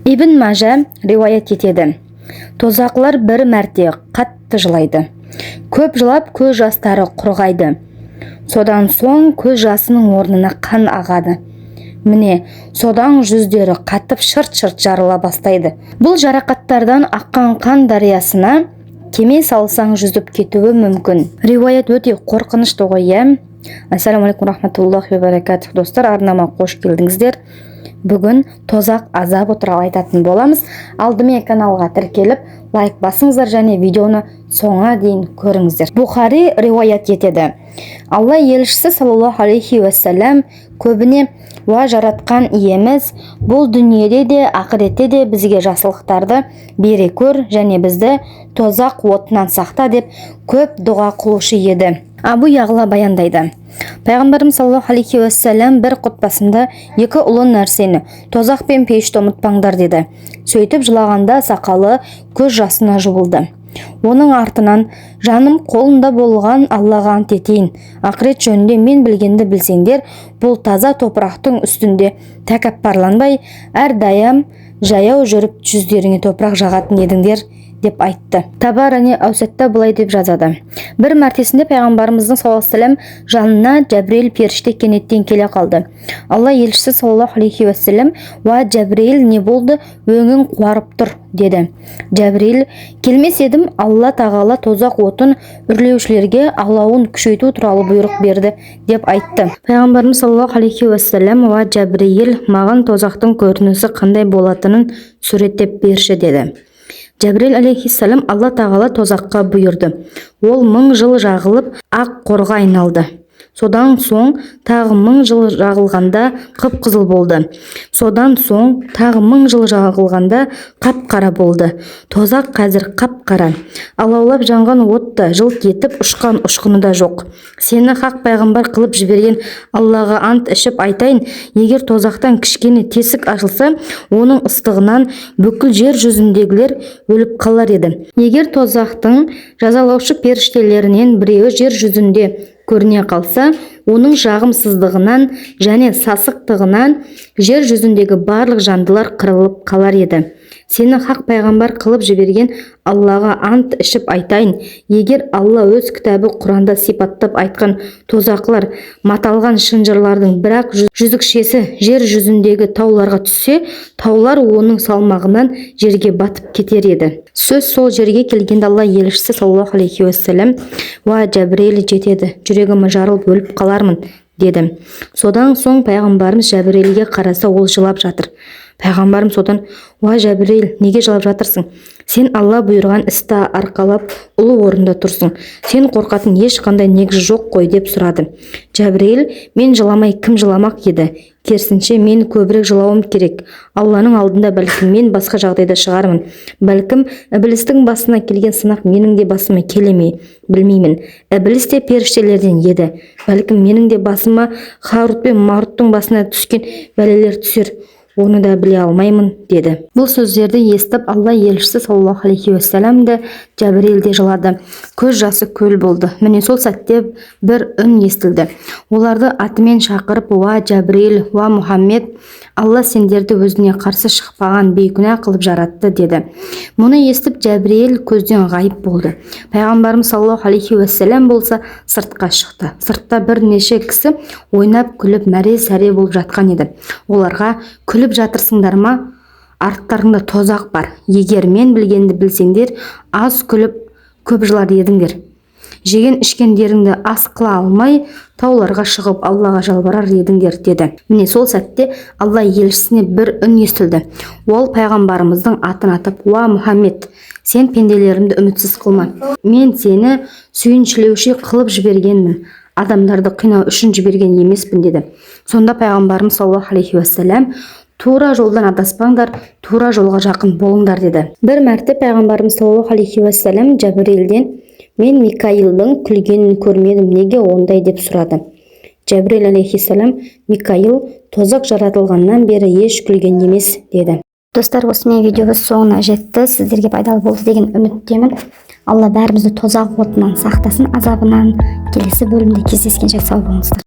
Ибн Мажа риуаят етеді: тозақылар бір мәрте қатты жылайды. Көп жылап, көз жастары құрғайды. Содан соң көз жасының орнына қан ағады. Міне, содан жүздері қатып, шырт-шырт жарыла бастайды. Бұл жарақаттардан аққан қан дариясына кеме салсаң, жүзіп кетуі мүмкін. Риуаят өте қорқынышты ғой, иә? Ассалаумағалейкум рахматуллахи ва баракатух, достар! Арнама қош келдіңіздер. Бүгін тозақ азабы туралы айтатын боламыз. Алдымен каналға тіркеліп, лайк басыңыздар және видеоны соңына дейін көріңіздер. Бухари риуаят етеді: Алла елшісі саллаллаху алейхи уассалам көбіне: «Уа Жаратқан Иеміз, бұл дүниеде де, ақыретте де бізге жақсылықтарды бере көр және бізді тозақ отынан сақта», – деп көп дұға қылушы еді. Абу Яғла баяндайды: Пайғамбарымыз саллаллаху алейхи уассалам бір құтпасында: «Екі ұлы нәрсені, тозақ пен пейішті ұмытпаңдар», – деді. Сөйтіп жылағанда сақалы көз жасына жуылды. Оның артынан: «Жаным қолында болған Аллаға ант етейін, ақырет жөнінде мен білгенді білсеңдер, бұл таза топырақтың үстінде тәкаппарланбай, әрдайым жаяу жүріп, жүздеріңе топырақ жағатын едіңдер», – деп айтты. Табарани Аусатта былай деп жазады: Бір мәртесінде пайғамбарымыздың саллаллаху алейхи жанына Жәбірейіл періште кенеттен келе қалды. Алла елшісі саллаллаху алейхи уассалам: «Уа Жәбірейіл, не болды, өңің қуарып тұр?» – деді. Жәбірейіл: «Келмес едім, Алла тағала тозақ отын үрлеушілерге алауын күшейту туралы бұйрық берді», – деп айтты. Пайғамбарымыз саллаллаху алейхи уассалам: «Уа Жәбірейіл, маған тозақтың көрінісі қандай болатынын суреттеп берші», – деді. Жәбірейіл алейхиссалам: «Алла тағала тозаққа бұйырды. Ол 1000 жыл жағылып, ақ қорға айналды. Содан соң тағы 1000 жыл жағылғанда, қып-қызыл болды. Содан соң тағы 1000 жыл жағылғанда, қап-қара болды. Тозақ қазір қап-қара. Алаулап жанған от та, жылт етіп ұшқан ұшқыны да жоқ. Сені хақ пайғамбар қылып жіберген Аллаға ант ішіп айтайын, егер тозақтан кішкене тесік ашылса, оның ыстығынан бүкіл жер жүзіндегілер өліп қалар еді. Егер тозақтың жазалаушы періштелерінен біреуі жер жүзінде көріне қалса, оның жағымсыздығынан және сасықтығынан жер жүзіндегі барлық жандылар қырылып қалар еді. Сені хақ пайғамбар қылып жіберген Аллаға ант ішіп айтайын, егер Алла өз кітабы Құранда сипаттап айтқан тозақылар маталған шынжырлардың бір-ақ жүзікшесі жер жүзіндегі тауларға түссе, таулар оның салмағынан жерге батып кетер еді». Сөз сол жерге келгенде Алла елшісі саллаллаху алейхи уассалам: «Уа Жәбірейіл, жетеді, жүрегім жарылып өліп қалармын», – деді. Содан соң пайғамбарымыз Жәбірейілге қараса, ол жылап жатыр. Пайғамбарымыз одан: «Уа Жәбірейіл, неге жылап жатырсың? Сен Алла бұйырған істі арқалап, ұлы орында тұрсың. Сен қорқатын ешқандай негіз жоқ қой?» – деп сұрады. Жәбірейіл: «Мен жыламай, кім жыламақ еді? Керісінше, мен көбірек жылауым керек Алланың алдында. Бәлкім, мен басқа жағдайда шығармын. Бәлкім, ібілістің басына келген сынақ менің де басыма келе ме, білмеймін. Ібіліс те періштелерден еді. Бәлкім, менің де басыма Харут пен Маруттың басына түскен бәлелер түсер, оны да біле алмаймын», – деді. Бұл сөздерді естіп, Алла елшісі саллаллаху алейхи уассалам да, Жәбірейіл де жылады. Көз жасы көл болды. Міне, сол сәтте бір үн естілді. Оларды атымен шақырып: «Уа Жәбірейіл, уа Мұхаммед, Алла сендерді өзіне қарсы шықпаған бейкүнә қылып жаратты», – деді. Мұны естіп, Жәбірейіл көзден ғайып болды. Пайғамбарымыз саллаллаху алейхи уассалам болса, сыртқа шықты. Сыртта бірнеше кісі ойнап күліп, мәре сәре болып жатқан еді. Оларға: «Күліп жатырсыңдар ма? Арттарыңда тозақ бар. Егер мен білгенді білсеңдер, аз күліп, көп жылар едіңдер. Жеген ішкендеріңді ас қыла алмай, тауларға шығып, Аллаға жалбарар едіңдер», – деді. Міне, сол сәтте Алла елшісіне бір үн естілді. Ол пайғамбарымыздың атын атап: «Уа Мұхаммед, сен пенделерімді үмітсіз қылма. Мен сені сүйіншілеуші қылып жібергенмін, адамдарды қинау үшін жіберген емеспін», – деді. Сонда пайғамбарымыз саллаллаху алейхи уассалам: «Тура жолдан адаспаңдар, тура жолға жақын болыңдар», – деді. Бір мәрте пайғамбарымыз саллаллаху алейхи уассалам Жәбірейілден: «Мен Микаилдің күлгенін көрмедім, неге ондай?» – деп сұрады. Жәбірейіл алейхиссалам: «Микаил тозақ жаратылғаннан бері еш күлген емес», – деді. Достар, осымен видеомыз соңына жетті. Сіздерге пайдалы болды деген үміттемін. Алла бәрімізді тозақ отынан сақтасын, азабынан. Келесі бөлімде кездескенше сау болыңыздар.